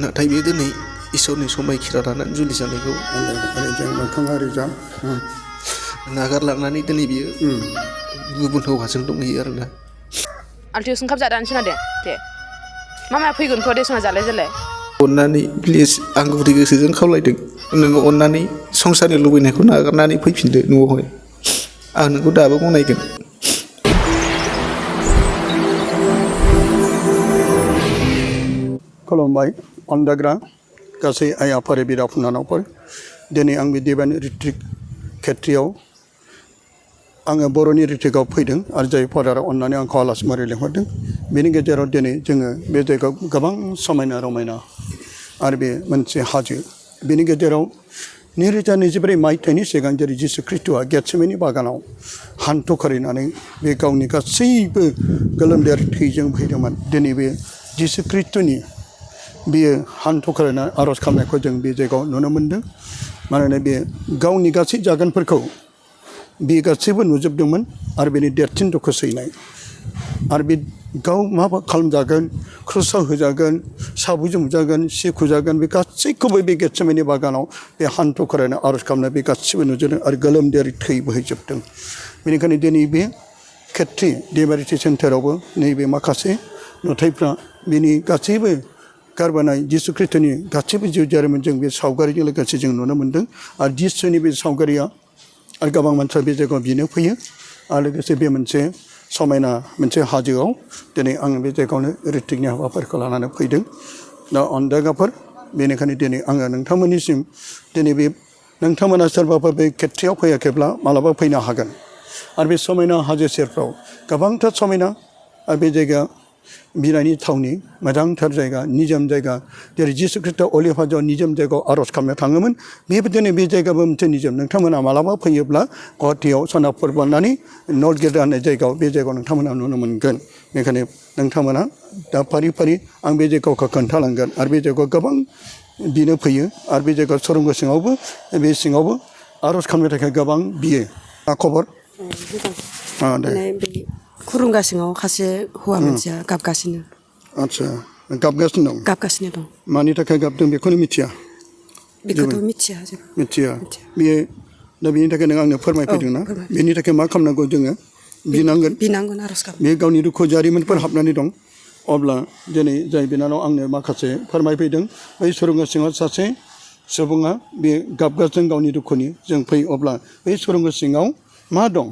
नाथाय बे दिनै इसोरनि समायखिरा लानानै जुलि जानायखौ जों मोखाङारि जा नागारलांनानै दिनै बियो गुबुन हौवाजों दंहैयो आरोना। आलथियाव ओंखाम जादानो सोना दे मामाया फैगोनथ' दे सोना जालाय जालाय। अननानै प्लिज आं गुरै गोसोजों खावलायदों नोङो अननानै संसारनि लुबैनायखौ नागारनानै फैफिनदो न'आवहाय आं नोंखौ दाबो गनायगोन। खुलुमबाय अनजाग्रा गासै आइ आफारि बिदा फंबायफोर दिनै आं बे देबानि रिट्रिट खेत्रियाव आङो बर'नि रिट्रिटआव फैदों आरो जाय फादारा अननानै आंखौ आलासि महरै लिंहरदों बेनि गेजेराव दिनै जोङो बे जायगायाव गोबां समायना रमायना आरो बे मोनसे हाजो बेनि गेजेराव 2024 मायथाइनि सिगां जेरै जिसु ख्रीष्टआ गेतसेमानि बागानाव हान्थु खरायनानै बे गावनि गासैबो गोलोमदैयारि थैजों फैदोंमोन दिनै बे जिसु ख्रीष्टनि बेयो हान्थु खरायनानै आर'ज खालामनायखौ जों बे जायगायाव नुनो मोनदों मानोना बे गावनि गासै जागोनफोरखौ बे गासैबो नुजोबदोंमोन आरो बेनि देरसिन दुखु सैनाय आरो बे गाव मा खालामजागोन क्रुसाव होजागोन साबुजों बुजागोन सिखुजागोन बे गासैखौबो बे गेतसेमानि बागानाव बे हान्थु खरायना आर'ज खालामनाय बे गासैबो नुजोबदों आरो गोलोमदैयारि थै बोहैजोबदों बेनिखायनो दिनै बे खेत्रि डेभारिटि सेन्टारावबो नैबे माखासे नुथायफ्रा बेनि गासैबो गारबोनाय जिसु ख्रीष्टनि गासैबो जिउ जारिमिन जों बे सावगारिजों लोगोसे जों नुनो मोन्दों आरो जिसुनि बे सावगारिया आरो गोबां मानसिया बे जायगायाव बिनो फैयो आरो लोगोसे बे मोनसे समायना मोनसे हाजोआव दिनै आङो बे जायगायावनो रिट्रिटनि हाबाफारिखौ लानानै फैदों दा अनजायगाफोर बेनिखायनो दिनै आङो नोंथांमोननिसिम दिनै बे नोंथांमोना सोरबाफोर बे खेत्रियाव फैयाखैब्ला मालाबा फैनो हागोन आरो बे समायना हाजो सेरफ्राव गोबांथार समायना आरो बे जायगाया बिनायनि थावनि मोजांथार जायगा निजोम जायगा जेरै जिसु ख्रीष्टआ अलिभ हाजोआव निजोम जायगायाव आर'ज खालामनो थाङोमोन बेबायदिनो बे जायगाबो मोनसे निजोम नोंथांमोना मालाबा फैयोब्ला गुवाहाटीयाव सोनाबफोर बारनानै नर्थ गेट होननाय जायगायाव बे जायगायाव नोंथांमोना नुनो मोनगोन बेखायनो नोंथांमोना दा फारि फारि आं बे जायगाखौ खोन्थालांगोन आरो बे जायगायाव गोबां बिनो फैयो आरो बे जायगायाव सरंग सिङावबो बे सिङावबो आर'ज खालामनो थाखाय गोबां बियो मा खबर दे खुरुंगा सिङाव सासे हौवा मानसिया गाबगासिनो आदसा गाबगासिनो दं मानि थाखाय गाबदों बेखौनो मिथिया बेखौथ' मिथिया मिथिया बेयो दा बेनि थाखाय नों आंनो फोरमायफैदों ना बेनि थाखाय मा खालामनांगौ जोङो बिनांगोन आर'ज खालाम बे गावनि दुखु जारिमिनफोर हाबनानै दं अब्ला दिनै जाय बिनानाव आंनो माखासे फोरमायफैदों बै सुरुंग सिङाव सासे सुबुङा बे गाबगासिनो गावनि दुखुनि जों फै अब्ला बै सुरुंग सिङाव मा दं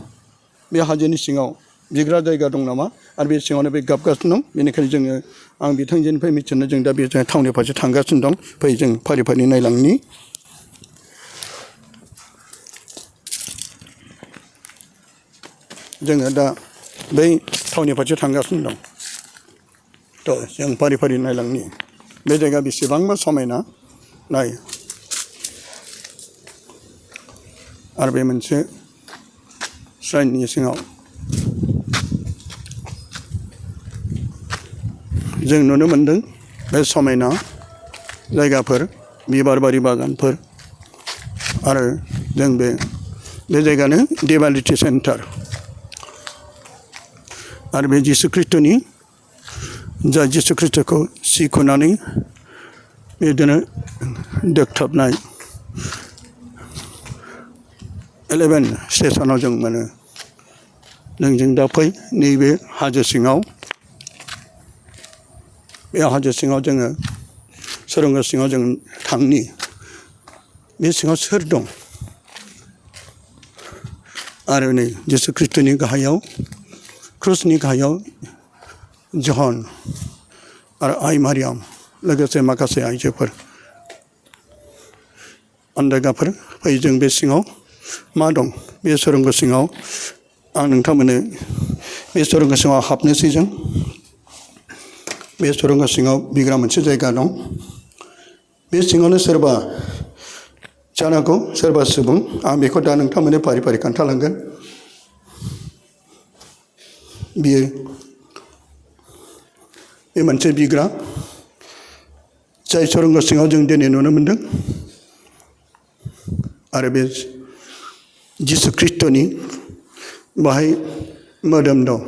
बे हाजोनि सिङाव बिग्रा जायगा दं नामा आरो बे सिङावनो बे गाबगासिनो दं बेनिखायनो जोङो आं बिथांजोनिफ्राय मिथिनो जों दा बे थावनि फारसे थांगासिनो दं फै जों फारि फारि नायलांनि जोङो दा बै थावनि फारसे थांगासिनो दं थ' जों फारि फारि नायलांनि बे जायगा बेसेबांबा समायना नाय आरो बे मोनसे श्राइननि सिङाव जों नुनो मोनदों बे समायना जायगाफोर बिबार बारि बागानफोर आरो जों बे जायगानो डेभालिटि सेन्टार आरो बे जिसु ख्रीष्टनि जा जिसु ख्रीष्टखौ सिखुनानै बिदिनो दोगथाबनाय 11 स्टेसनाव जों मोनो नोंजों दा फै नैबे हाजो सिङाव बे हाजो सिङाव जोङो सुरुंग सिङाव जों थांनि बे सिङाव सोर दं आरो नै जिसु ख्रीष्टनि गाहायाव क्रुसनि गाहायाव जहन आरो आइ मारियाम लोगोसे माखासे आइजोफोर अनजायगाफोर फै जों बे सिङाव मा दं बे सुरुंग सिङाव आं नोंथांमोननो बे सुरुंग सिङाव हाबनोसै जों बे सुरुंग सिङाव बिग्रा मोनसे जायगा दं बे सिङावनो सोरबा जानांगौ सोरबा सुबुं आं बेखौ दा नोंथांमोननो फारि फारि खोन्थालांगोन बियो बे मोनसे बिग्रा जाय सुरुंग सिङाव जों दिनै नुनो मोनदों आरो बे जिसु ख्रीष्टनि बाहाय मोदोम दं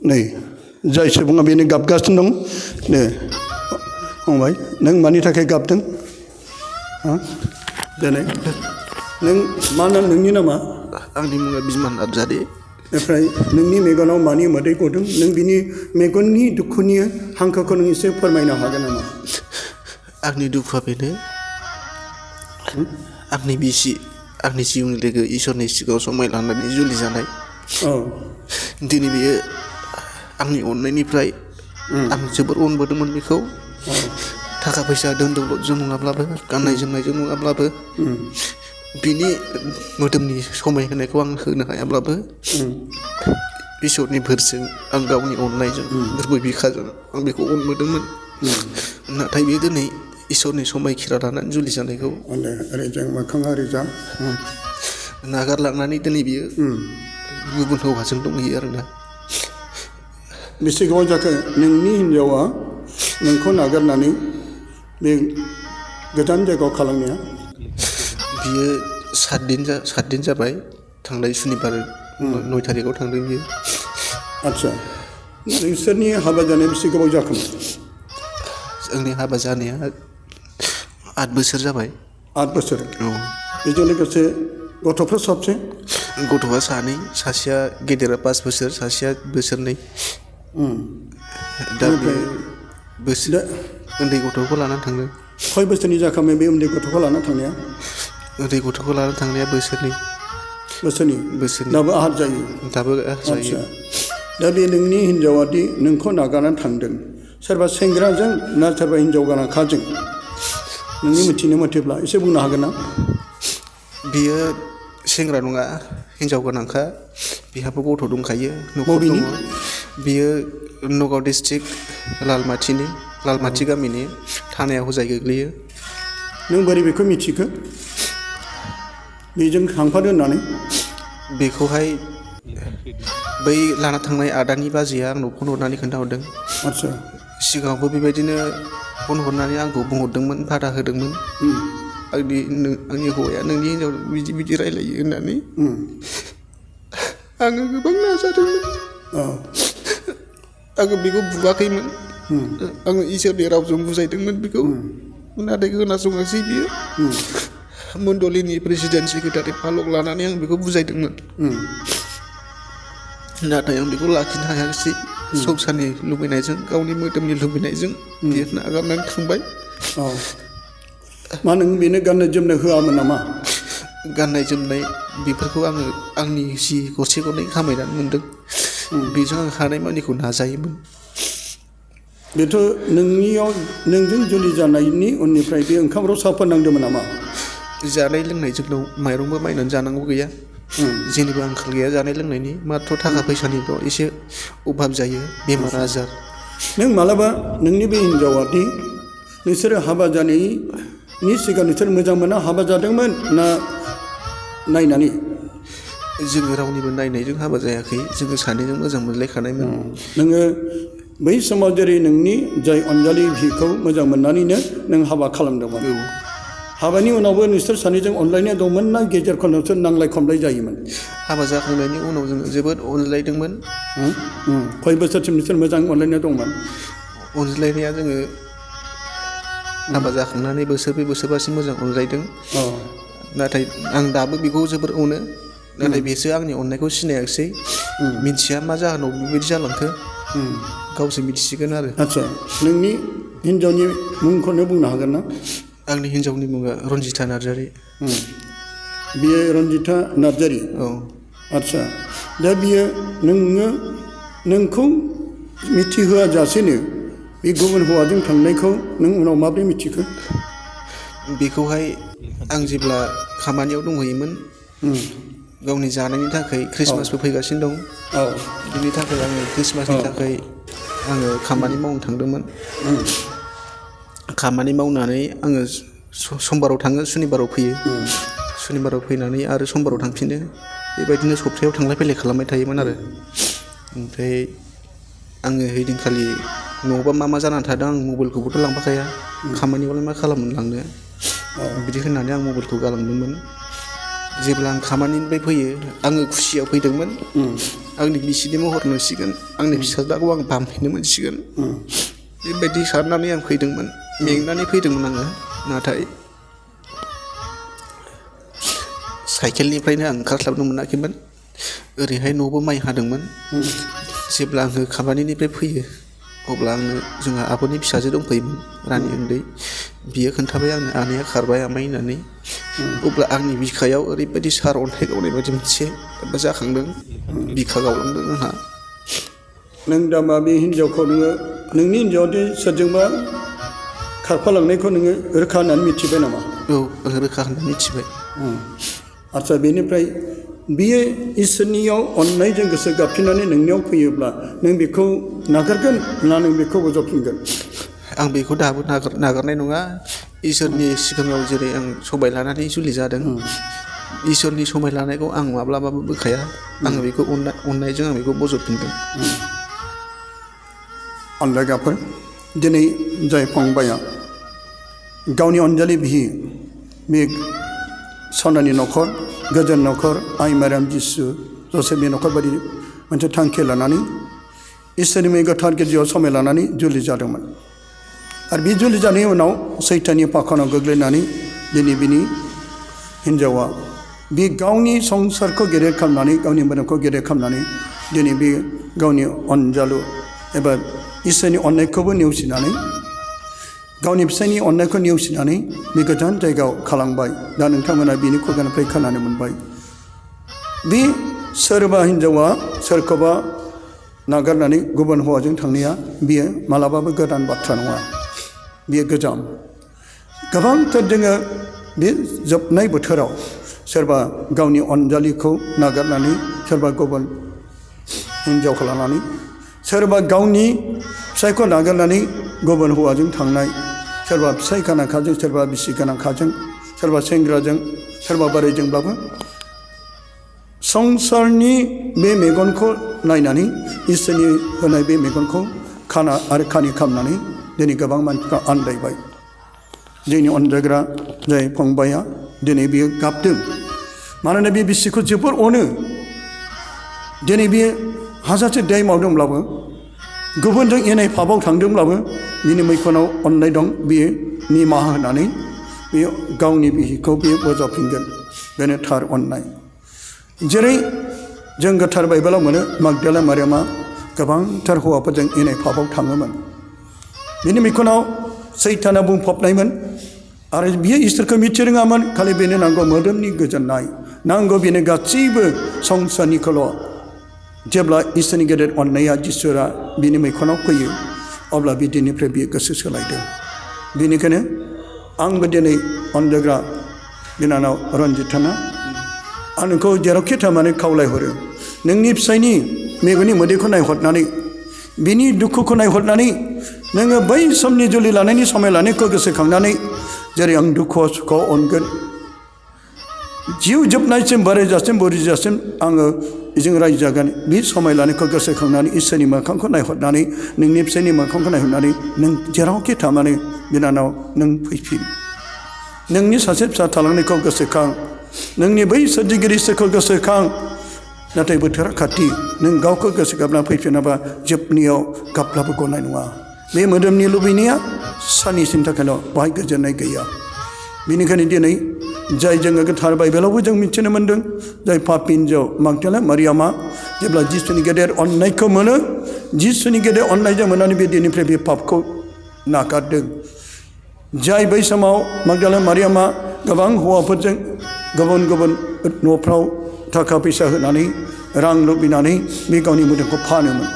नै जाय सुबुङा बेनो गाबगासिनो दं दे फंबाय नों मानि थाखाय गाबदों दिनै नों मा नाम नोंनि नामा आंनि मुङा बिमान नार्जारि ओमफ्राय नोंनि मेगनाव मानि मोदै गदों नों बिनि मेगननि दुखुनि हांखोखौ नों एसे फोरमायनो हागोन नामा आंनि दुखुआ बेनो आंनि बिसि आंनि जिउनि लोगो इसोरनि सिगाङाव समाय लानानै जुलि जानाय दिनै बियो आंनि अननायनिफ्राय आं जोबोर अनबोदोंमोन बेखौ थाखा फैसा धोन दौलतजों नङाब्लाबो गाननाय जोमनायजों नङाब्लाबो बिनि मोदोमनि समायहोनायखौ आं होनो हायाब्लाबो इसोरनि बोरजों आं गावनि अननायजों गोरबो बिखाजों आं बेखौ अनबोदोंमोन नाथाय बे दिनै इसोरनि समायखिरा लानानै जुलि जानायखौ ओरैजों मोखां ओरैजा नागारलांनानै दिनै बियो गुबुन हौवाजों दंहैयो आरोना बेसे गोबाव जाखो नोंनि हिन्जावा नोंखौ नागारनानै बे गोजान जायगायाव खालामनाया बियो 7 दिन जाबाय थांनाय सुनिबार 9 थारिखआव थांदों बियो आदसा नोंसोरनि हाबा जानाया बेसे गोबाव जाखोमोन जोंनि हाबा जानाया 8 बोसोर जाबाय 8 बोसोर औ बेजों लोगोसे गथ'फोर साबसे गथ'आ सानै सासेया गेदेरा 5 बोसोर सासेया बोसोरनै दा बे बोसोर उन्दै गथ'खौ लानानै थांदों खय बोसोरनि जाखांबाय बे उन्दै गथ'खौ लाना थांनाया उन्दै गथ'खौ लानानै थांनाया बोसोरनै दाबो आहार जायो जायो दा बे नोंनि हिन्जावादि नोंखौ नागारनानै थांदों सोरबा सेंग्राजों ना सोरबा हिन्जाव गोनांखाजों नोंनि मिथिनो मथेब्ला एसे बुंनो हागोन ना बियो सेंग्रा नङा हिन्जाव गोनांखा बिहाबो गथ' दंखायो न'खर दङ बियो नगाव डिस्ट्रिक्ट लालमाथि गामिनि थानाया हजाय गोग्लैयो नों बोरै बेखौ मिथिखो बेजों थांफादो होननानै बेखौहाय बै लाना थांनाय आदानि बाजैया आंनाव फन हरनानै खोन्थाहरदों आदसा सिगाङावबो बेबायदिनो फन हरनानै आंखौ बुंहरदोंमोन बादा होदोंमोन आंनि हौवाया नोंनि हिन्जाव बिदि रायलायो होननानै आङो गोबां नाजादोंमोन आङो बेखौ बुवाखैमोन आङो इसोरनि रावजों बुजायदोंमोन बेखौ नाथाय खोनासङासै बियो मण्डलिनि प्रेसिडेन्ट सेक्रेटारि फालक लानानै आं बेखौ बुजायदोंमोन नाथाय आं बेखौ लाखिनो हायाखिसै संसारनि लुबैनायजों गावनि मोदोमनि लुबैनायजों बियो नागारनानै थांबाय मा नों बेनो गाननो जोमनो होआमोन नामा गाननाय जोमनाय बेफोरखौ आङो आंनि जि गरसे गरनै खामायनानै मोनदों बेजों आं हानायमानिखौ नाजायोमोन बेथ' नोंजों जुलि जानायनि उननिफ्राय बे ओंखाम रसाफोर नांदोंमोन नामा जानाय लोंनाय जोंनाव माइरंबो बायनानै जानांगौ गैया जेनिबो आंखाल गैया जानाय लोंनायनि माथ्र' थाखा फैसानिल' एसे अभाब जायो बेमार आजार नों मालाबा नोंनि बे हिन्जावादि नोंसोरो हाबा जानायनि सिगां नोंसोर मोजां मोना हाबा जादोंमोन ना नायनानै जोङो रावनिबो नायनायजों हाबा जायाखै जोङो सानैजों मोजां मोनलायखानायमोन नोङो बै समाव जेरै नोंनि जाय अनजालि बिखौ मोजां मोननानैनो नों हाबा खालामदोंमोन हाबानि उनावबो नोंसोर सानैजों अनलायनाय दंमोन ना गेजेर खन्दआवसो नांलाय खमलाय जायोमोन हाबा जाखांनायनि उनाव जोङो जोबोद अनज्लायदोंमोन खय बोसोरसिम नोंसोर मोजां अनलायनाय दंमोन अनज्लायनाया जोङो हाबा जाखांनानै बोसोरब्रै बोसोरबासिम मोजां अनज्लायदों नाथाय आं दाबो बेखौ जोबोर अनो नाथाय बेसो आंनि अननायखौ सिनायाखिसै मिथिया मा जाहोनाव बेबायदि जालांखो गावसो मिथिसिगोन आरो आदसा नोंनि हिन्जावनि मुंखौनो बुंनो हागोन ना आंनि हिन्जावनि मुङा रन्जिता नार्जारि बियो रन्जिता नार्जारि औ आदसा दा बियो नोंखौ मिथिहोआ जासेनो बे गुबुन हौवाजों थांनायखौ नों उनाव माबोरै मिथिखो बेखौहाय आं जेब्ला खामानियाव दंहैयोमोन गावनि जानायनि थाखाय ख्रिस्टमासबो फैगासिनो दं बिनि थाखाय आङो ख्रिस्टमासनि थाखाय आङो खामानि मावनो थांदोंमोन खामानि मावनानै आङो समबाराव थाङो सुनिबाराव फैयो सुनिबाराव फैनानै आरो समबाराव थांफिनो बेबायदिनो सप्तायाव थांलाय फैलाय खालामबाय थायोमोन आरो ओमफ्राय आङो ओइदिनखालि न'आवबा मा जानानै थादों आं मबाइलखौबोथ' लांफाखाया खामानियावलाय मा खालामनो लांनो बिदि होननानै आं मबाइलखौ गालांदोंमोन जेब्ला आं खामानिनिफ्राय फैयो आङो खुसियाव फैदोंमोन आंनि बिसिनि महर नुसिगोन आंनि फिसाज्लाखौ आं बामफैनो मोनसिगोन बेबायदि साननानै आं फैदोंमोन मेंनानै फैदोंमोन आङो नाथाय साइकेलनिफ्रायनो आं ओंखारस्लाबनो मोनाखैमोन ओरैहाय न'बो माइ हादोंमोन जेब्ला आङो खामानिनिफ्राय फैयो अब्ला आंनो जोंहा आब'नि फिसाजो दंफैयोमोन रानि उन्दै बियो खोन्थाबाय आंनो आनैया खारबाय आमाय होननानै अब्ला आंनि बिखायाव ओरैबायदि सार अन्थाइ गावनाय बायदि मोनसे माबा जाखांदों बिखा गावलांदों आंहा नों दा मा बे हिन्जावखौ नोङो नोंनि हिन्जावदि सोरजोंबा खारफालांनायखौ नोङो रोखा होननानै मिथिबाय नामा? औ आं रोखा होननानै मिथिबाय आच्चा बेनिफ्राय बियो इसोरनियाव अननायजों गोसो गाबफिननानै नोंनियाव फैयोब्ला नों बेखौ नागारगोन ना नों बेखौ बजबफिनगोन? आं बेखौ दाबो नागारनाय नङा इसोरनि सिगाङाव जेरै आं समाय लानानै जुलि जादों इसोरनि समाय लानायखौ आं माब्लाबाबो बोखाया आङो बेखौ अननायजों आं बेखौ बजबफिनगोन अनलायगाफोर दिनै जाय फंबाया गावनि अनजालि बिहि बे सनानि न'खर गोजोन न'खर आइ मारियाम जिसु जसेफनि न'खर बायदि मोनसे थांखि लानानै इसोरनि बे गोथार गिर्जायाव समाय लानानै जुलि जादोंमोन आरो बे जुलि जानायनि उनाव सैताननि फाखनाव गोग्लैनानै दिनै बिनि हिन्जावा बे गावनि संसारखौ गेदेर खालामनानै गावनि मोदोमखौ गेदेर खालामनानै दिनै बे गावनि अनजालु एबा इसोरनि अननायखौबो नेवसिनानै गावनि फिसायनि अननायखौ नेवसिनानै बे गोजान जायगायाव खालामबाय दा नोंथांमोना बिनि खुगानिफ्राय खोनानो मोनबाय बे सोरबा हिन्जावा सोरखौबा नागारनानै गुबुन हौवाजों थांनाया बियो मालाबाबो गोदान बाथ्रा नङा बियो गोजाम गोबांथार जोङो बे जोबनाय बोथोराव सोरबा गावनि अनजालिखौ नागारनानै सोरबा गुबुन हिन्जावखौ लानानै सोरबा गावनि फिसायखौ नागारनानै गुबुन हौवाजों थांनाय सोरबा फिसाय गोनांखाजों सोरबा बिसि गोनांखाजों सोरबा सेंग्राजों सोरबा बोराइजोंब्लाबो संसारनि बे मेगनखौ नायनानै इसोरनि होनाय बे मेगनखौ खाना आरो खानि खालामनानै दिनै गोबां मानसिफ्रा आन्दायबाय जोंनि अनजायग्रा जाय फंबाया दिनै बियो गाबदों मानोना बे बिसिखौ जोबोर अनो दिनै बियो हाजारसे दाय मावदोंब्लाबो गुबुनजों एनाय फाबाव थांदोंब्लाबो बिनि मैखुनाव अननाय दं बियो निमाहा होनानै बियो गावनि बिहिखौ बियो बजबफिनगोन बेनो थार अननाय जेरै जों गोथार बाइबेलाव मोनो मागदाला मारियामा गोबांथार हौवाफोरजों एनाय फाबाव थाङोमोन बिनि मैखुनाव सैताना बुंफबनायमोन आरो बियो इसोरखौ मिथि रोङामोन खालि बेनो नांगौ मोदोमनि गोजोननाय नांगौ बेनो गासैबो संसारनिखौल' जेब्ला इसोरनि गेदेर अननाया जिसुरा बिनि मैखुनाव फैयो अब्ला बिदिनिफ्राय बियो गोसो सोलायदों बेनिखायनो आंबो दिनै अनजायग्रा बिनानाव रन्जिताना आं नोंखौ जेरावखि थांनानै खावलायहरो नोंनि फिसायनि मेगननि मोदैखौ नायहरनानै बिनि दुखुखौ नायहरनानै नोङो बै समनि जुलि लानायनि समाय लानायखौ गोसोखांनानै जेरै आं दुखुआव सुखुआव अनगोन जिउ जोबनायसिम बोरायजासिम बुरिजासिम आङो बेजों रायजो जागोन बे समाय लानायखौ गोसोखांनानै इसोरनि मोखांखौ नायहरनानै नोंनि फिसायनि मोखांखौ नायहरनानै नों जेरावखि थानानै बिनानाव नों फैफिन नोंनि सासे फिसा थालांनायखौ गोसोखां नोंनि बै सोरजिगिरि इसोरखौ गोसोखां नाथाय बोथोरा खाथि नों गावखौ गोसोखांना फैफिनाबा जोबनायाव गाबब्लाबो गनाय नङा बे मोदोमनि लुबैनाया साननैसोनि थाखायल' बाहाय गोजोननाय गैया बेनिखायनो दिनै जाय जोङो गोथार बाइबेलावबो जों मिथिनो मोन्दों जाय पापि हिन्जाव मागदाला मारियामा जेब्ला जिसुनि गेदेर अननायखौ मोनो जिसुनि गेदेर अननायजों मोननानै बे दिननिफ्राय बे पापखौ नागारदों जाय बै समाव मागदाला मारियामा गोबां हौवाफोरजों गुबुन गुबुन न'फ्राव थाखा फैसा होनानै रां लुबैनानै बे गावनि मोदोमखौ फानोमोन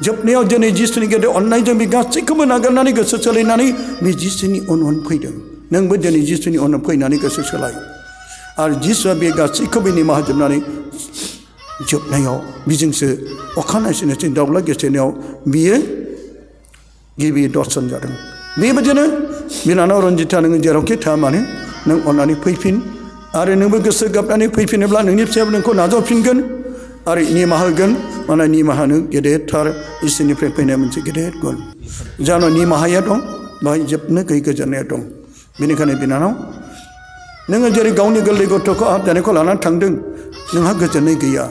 जोबनायाव दिनै जिसुनि गेदेर अननायजों बे गासैखौबो नागारनानै गोसो सोलायनानै बे जिसुनि उन फैदों नोंबो दिनै जिसुनि उनाव फैनानै गोसो सोलाय आरो जिसुआ बे गासैखौबो निमाहा जोबनानै जोबनायाव बिजोंसो अखानायसिनोसै दाउला गेसेनायाव बियो गिबि दर्शन जादों बेबायदिनो बिनानाव रन्जिता नोङो जेरावखि थाया मानो नों अननानै फैफिन आरो नोंबो गोसो गाबनानै फैफिनोब्ला नोंनि फिसायाबो नोंखौ नाजावफिनगोन आरो निमाहा होगोन मानोना निमाहानो गेदेरथार इसोरनिफ्राय फैनाय मोनसे गेदेर गुन जानो निमाहाया दं बाहाय जोबनो गैयै गोजोननाया दं बेनिखायनो बिनानाव नोङो जेरै गावनि गोरलै गथ'खौ आहाजानायखौ लानानै थांदों नोंहा गोजोननाय गैया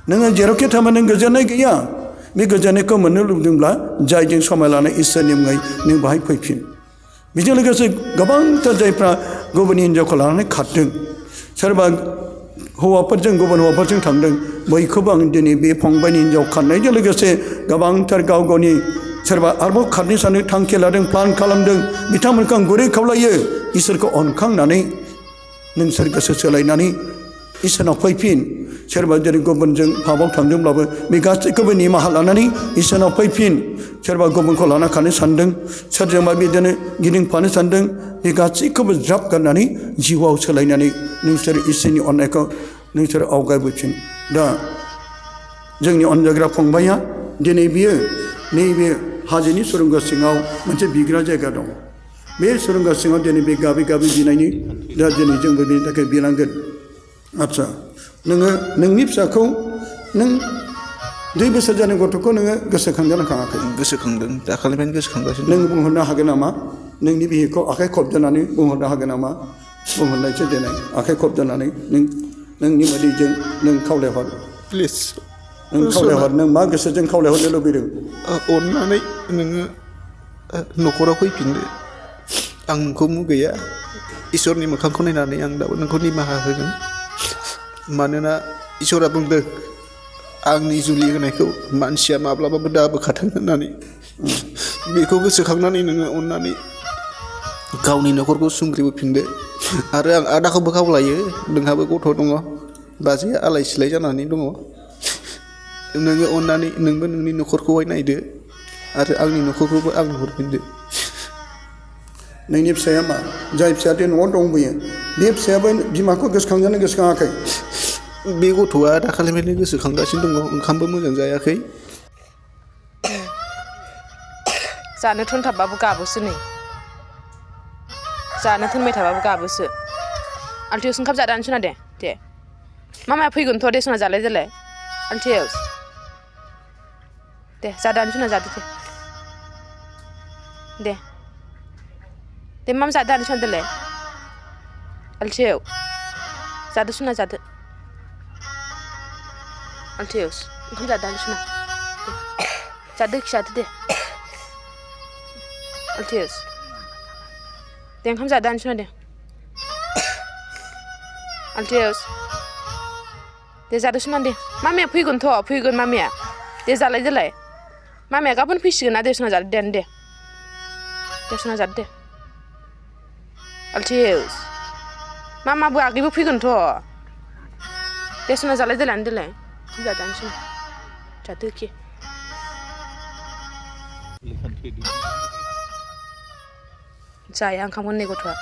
नोङो जेरावखि थांबा नों गोजोननाय गैया बे गोजोननायखौ मोननो लुबैदोंब्ला जायजों समाय लानाय इसोरनि मुङै नों बाहाय फैफिन बेजों लोगोसे गोबांथार जायफ्रा गुबुननि हिन्जावखौ लानानै खारदों सोरबा हौवाफोरजों गुबुन हौवाफोरजों थांदों बयखौबो आं दिनै बे फंबायनि हिन्जाव खारनायजों लोगोसे गोबांथार गाव गावनि सोरबा आरोबाव खारनो सानो थांखि लादों प्लान खालामदों बिथांमोनखौ आं गुरै खावलायो इसोरखौ अनखांनानै नोंसोर गोसो सोलायनानै इसोरनाव फैफिन सोरबा जेरै गुबुनजों पापाव थांदोंब्लाबो बे गासैखौबो निमाहा लानानै इसोरनाव फैफिन सोरबा गुबुनखौ लाना खानो सानदों सोरजोंबा बिदिनो गिदिंफानो सानदों बे गासैखौबो ज्राब गारनानै जिउआव सोलायनानै नोंसोर इसोरनि अननायखौ नोंसोर आवगायबोफिन दा जोंनि अनजाग्रा फंबाया दिनै बियो नैबे हाजोनि सुरुंग सिङाव मोनसे बिग्रा जायगा दं बे सुरुंग सिङाव दिनै बे गाबै गाबै बिनायनि दा दिनै जोंबो बेनि थाखाय बिनांगोन आदसा नोङो नोंनि फिसाखौ नों 2 बोसोर जानाय गथ'खौ नोङो गोसोखांजानो खाङाखै गोसोखांदों दाखालिनिफ्रायनो गोसोखांगासिनो नों बुंहरनो हागोन नामा नोंनि बिहिखौ आखाइ खबजानानै बुंहरनो हागोन नामा बुंहरनायसो देनाय आखाइ खबजानानै नोंनि मोदैजों नों खावलायहर प्लिज नों खावलायहर नों मा गोसोजों खावलायहरनो लुबैदों अननानै नोङो न'खराव फैफिनदो आं नोंखौ मुगैया इसोरनि मोखांखौ नायनानै आं दाबो नोंखौ निमाहा होगोन मानोना इसोरा बुंदों आंनि जुलि होनायखौ मानसिया माब्लाबाबो दा बोखाथों होननानै बेखौ गोसोखांनानै नोङो अननानै गावनि न'खरखौ सुंग्रिबोफिनदो आरो आं आदाखौबो खावलायो नोंहाबो गथ' दङ बाजैया आलाय सिलाय जानानै दङ नोङो अननानै नोंबो नोंनि न'खरखौहाय नायदो आरो आंनि न'खरखौबो आंनो हरफिनदो नोंनि फिसाया मा जाय फिसायादि न'आव दंबोयो बे फिसायाबो बिमाखौ गोसोखांजानो गोसोखाङाखै बे गथ'आ दाखालिनिफ्रायनो गोसोखांगासिनो दङ ओंखामबो मोजां जायाखै जानो थोनथाबबाबो गाबोसो नै जानो थोनबाय थाबाबो गाबोसो आल्टिउस ओंखाम जादानो सोना दे मामाया फैगोनथ' दे सोना जालाय देलाय आल्टिउस दे जादानो सोना जादो दे मामा जादानो सोना देलाय आल्टिउ जादो सोना जादो आल्टिउस ओंखाम जादानो सोना जादो दे आल्टिउस दे ओंखाम जादानो सोना दे आल्टिउस दे जादो सोना दे मामाया फैगोन मामाया दे जालाय देलाय मामाया गाबोन फैसिगोन ना दे सोना जादो दे सोना जादो दे आल्टिउस मामाबो आगैबो फैगोनथ' दे सोना जालाय देलाय ओंखाम जादानो सोना जादो खि जाया ओंखाम गोननै गथ'आ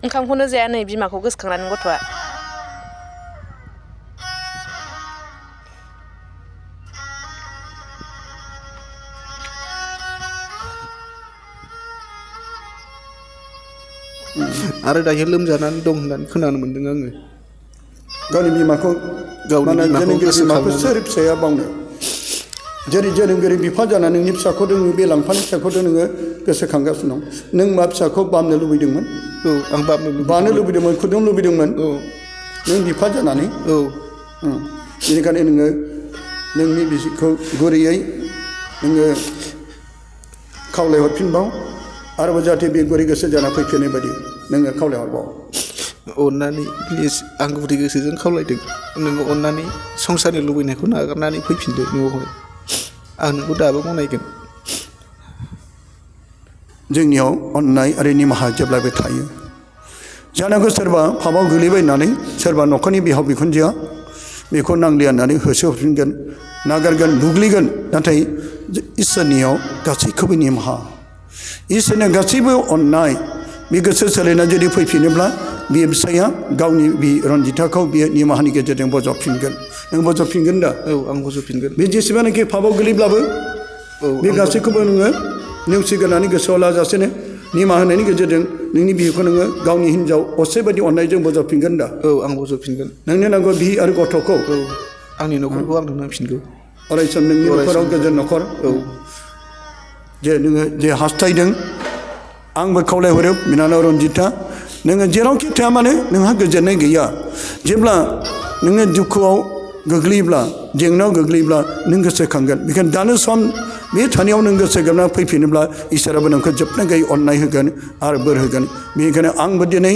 ओंखामखौनो जाया नै बिमाखौ गोसोखांनानै गथ'आ आरो दायो लोमजानानै दं होननानै खोनानो मोन्दों आङो गावनि बिमाखौ जोनोमगिरि सोर फिसाया बावनो जेरै जोनोमगिरि बिफा जानानै नोंनि फिसाखौ नोङो बे लांफानि फिसाखौ नोङो गोसोखांगासिनो दं नों मा फिसाखौ बामनो लुबैदोंमोन औ आं बानो लुबैदोंमोन खुदुं लुबैदोंमोन औ नों बिफा जानानै औ बेनिखायनो नोङो नोंनि बिसिखौ गुरैयै नोङो खावलायहरफिनबाव आरोबाव जाहाथे बे गुरै गोसो जाना फैफिननाय बायदि नोङो खावलायहरबाव अननानै प्लिज आं गुरै गोसोजों खावलायदों नोङो अननानै संसारनि लुबैनायखौ नागारनानै फैफिनदो न'आवहाय आं नोंखौ दाबो गनायगोन जोंनियाव अननाय आरो निमाहा जेब्लाबो थायो जानांगौ सोरबा पापाव गोलैबायनानै सोरबा न'खरनि बिहाव बिखुनजोआ बेखौ नांलिया होननानै होसोहरफिनगोन नागारगोन बुग्लिगोन नाथाय इसोरनियाव गासैखौबो निमाहा इसोरनि गासैबो अननाय बे गोसो सोलायना जुदि फैफिनोब्ला बे फिसाया गावनि बे रनजिताखौ बियो निमाहानि गेजेरजों बजबफिनगोन नों बजबफिनगोन दा औ आं बजबफिनगोन बे जेसेबांनाखि पापाव गोलैब्लाबो औ बे गासैखौबो नोङो नेवसिगोनानै गोसोआव लाजासेनो निमा होनायनि गेजेरजों नोंनि बिहिखौ नोङो गावनि हिन्जाव असे बायदि अननायजों बजबफिनगोन दा औ आं बजबफिनगोन नोंनो नांगौ बिहि आरो गथ'खौ औ आंनि न'खरखौ आंनो नांफिनगौ अरायसम नोंनि न'खराव गोजोन न'खर औ जे नोङो जे हास्थायदों आंबो खावलायहरो बिनानाव रन्जिता नोङो जेरावखि थाया मानो नोंहा गोजोननाय गैया जेब्ला नोङो दुखुआव गोग्लैयोब्ला जेंनायाव गोग्लैयोब्ला नों गोसोखांगोन बेखायनो दानो सम बे थानायाव नों गोसोखांना फैफिनोब्ला इसोराबो नोंखौ जोबनो गैयै अननाय होगोन आरो बोर होगोन बेनिखायनो आंबो दिनै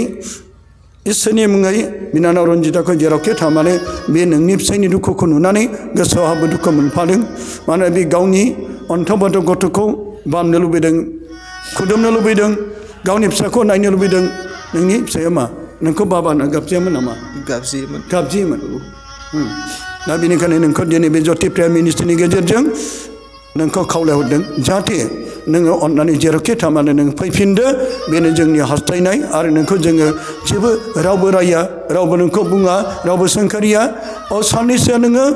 इसोरनि मुङै बिनानाव रन्जिताखौ जेरावखि थाया मानो बे नोंनि फिसायनि दुखुखौ नुनानै गोसोआव आंबो दुखु मोनफादों मानोना बे गावनि अन्थाव बाथाव गथ'खौ बामनो लुबैदों खुदुमनो लुबैदों गावनि फिसाखौ नायनो लुबैदों नोंनि फिसाया मा नोंखौ बाबानो गाबज्रियामोन नामा गाबज्रियोमोन दा बेनिखायनो नोंखौ दिनै बे ज्योति प्रेयार मिनिस्ट्रिनि गेजेरजों नोंखौ खावलायहरदों जाहाथे नोङो अन्नानै जेरावखि थामानो नों फैफिनदो बेनो जोंनि हास्थायनाय आरो नोंखौ जोङो जेबो रावबो राया रावबो नोंखौ बुङा रावबो सोंखारिया साननैसोआ नोङो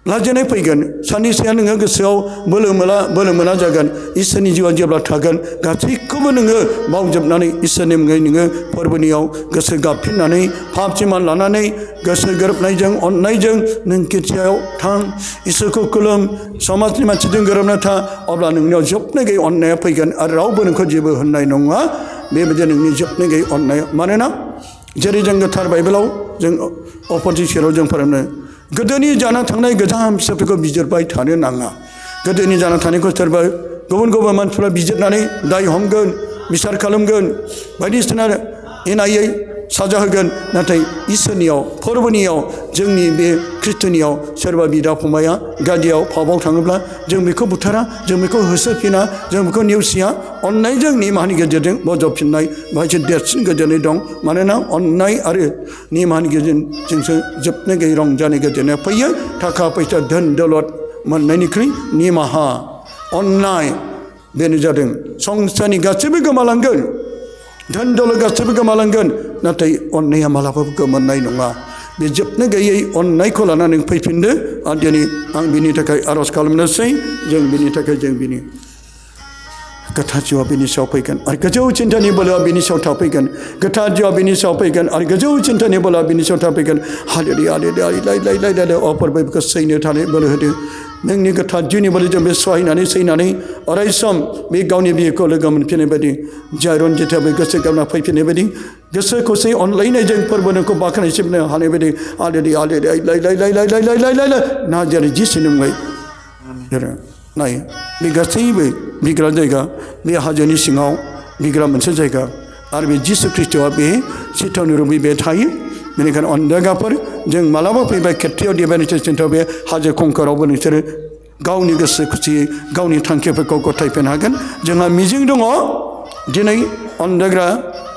लाजिनाय फैगोन साननैसोआ नोङो गोसोआव बोलो मोना जागोन इसोरनि जिउआ जेब्ला थागोन गासैखौबो नोङो मावजोबनानै इसोरनि मुङै नोङो फोरबोनियाव गोसो गाबफिननानै पाप सिमान लानानै गोसो गोरोबनायजों अननायजों नों गिर्जायाव थां इसोरखौ खुलुम समाजनि मानसिजों गोरोबना था अब्ला नोंनियाव जोबनो गैयै अननाया फैगोन आरो रावबो नोंखौ जेबो होननाय नङा बेबायदि नोंनि जोबनो गैयै अननाया मानोना जेरै जों गोथार बाइबेलाव जों अफजिसेराव जों फोरोंनो गोदोनि जाना थांनाय गोजाम फिसाफोरखौ बिजिरबाय थानो नाङा गोदोनि जाना थानायखौ सोरबा गुबुन मानसिफ्रा बिजिरनानै दाय हमगोन बिसार खालामगोन बायदिसिना इनायै साजा होगोन नाथाय इसोरनियाव फोरबोनियाव जोंनि बे ख्रिस्टनियाव सोरबा बिदा फंबाया गादियाव पापाव थाङोब्ला जों बेखौ बुथारा जों बेखौ होसोफिना जों बेखौ नेवसिया अननायजों निमाहानि गेजेरजों बजबफिननाय बाहायसो देरसिन गोजोननाय दं मानोना अननाय आरो निमाहानि गेजेरजोंसो जोबनो गैयै रंजानाय गोजोननाया फैयो थाखा फैसा धोन दौलत मोननायनिख्रुइ निमाहा अननाय बेनो जादों संसारनि गासैबो गोमालांगोन धोन दौलत गासैबो गोमालांगोन नाथाय अननाया मालाबाबो गोमोरनाय नङा बे जोबनो गैयै अननायखौ लानानै फैफिनदो आरो दिनै आं बिनि थाखाय आर'ज खालामनोसै जों बिनि थाखाय जों बिनि गोथार जिउआ बिनि सायाव फैगोन आरो गोजौ चिन्तानि बोलोआ बिनि सायाव थाफैगोन गोथार जिउआ बिनि सायाव फैगोन आरो गोजौ चिन्तानि बोलोआ बिनि सायाव थाफैगोन हालेलुया अफोरबो सैनो थानाय बोलो होदो नोंनि गोथार जिउनि बोलोजों बे सहायनानै सैनानै अराय सम बे गावनि बिहिखौ लोगो मोनफिननाय बायदि जाय रन्जिताबो गोसो गाबना फैफिननाय बायदि गोसो खौसे अनलायनायजों फोरबोखौ बाख्नायसिबनो हानाय बायदि ना जेरै जिसुनि मुङै नाय बे गासैबो बिग्रा जायगा बे हाजोनि सिङाव बिग्रा मोनसे जायगा आरो बे जिसु ख्रिस्ट'आ बे सिथावनि रुपै बे थायो बेनिखायनो अनजायगाफोर जों मालाबा फैबाय खेबसेयाव डिभाइनिटी सेन्टाराव बे हाजो खंखरावबो नोंसोरो गावनि गोसो खुसियै गावनि थांखिफोरखौ गथायफिननो हागोन जोंहा मिजिं दङ दिनै अनजायग्रा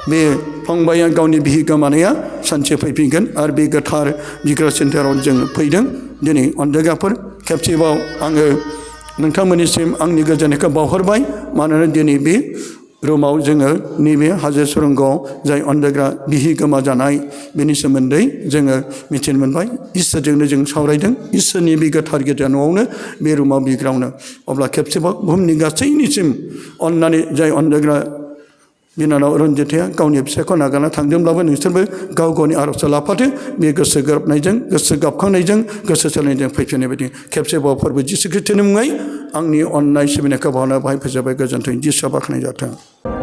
बे फंबाया गावनि बिहि गोमानाया सानसे फैफिनगोन आरो बे गोथार बिग्रा सेन्टाराव जों फैदों दिनै अनजायगाफोर खेबसेबाव आङो नोंथांमोननिसिम आंनि गोजोननायखौ बावहरबाय मानोना दिनै बे रुमाव जोङो नैबे हाजो सुरंगआव जाय अनजायग्रा बिहि गोमा जानाय बेनि सोमोन्दै जोङो मिथिनो मोनबाय इसोरजोंनो जों सावरायदों इसोरनि बे गोथार गिर्जा न'आवनो बे रुमाव बिग्रावनो अब्ला खेबसेबाव बुहुमनि गासैनिसिम अननानै जाय अनजायग्रा बिनानाव रन्जिताया गावनि फिसायखौ नागारना थांदोंब्लाबो नोंसोरबो गाव गावनि आर'जखौ लाफादो बे गोसो गोरोबनायजों गोसो गाबखांनायजों गोसो सोलायनायजों फैफिननाय बायदि खेबसेबाव फोरबो जिसु ख्रिस्ट'नि मुङै आंनि अननाय सिबिनायखौ बावना बाहाय फोजोबबाय गोजोन्थों जिसुआ बाख्नाय जाथों।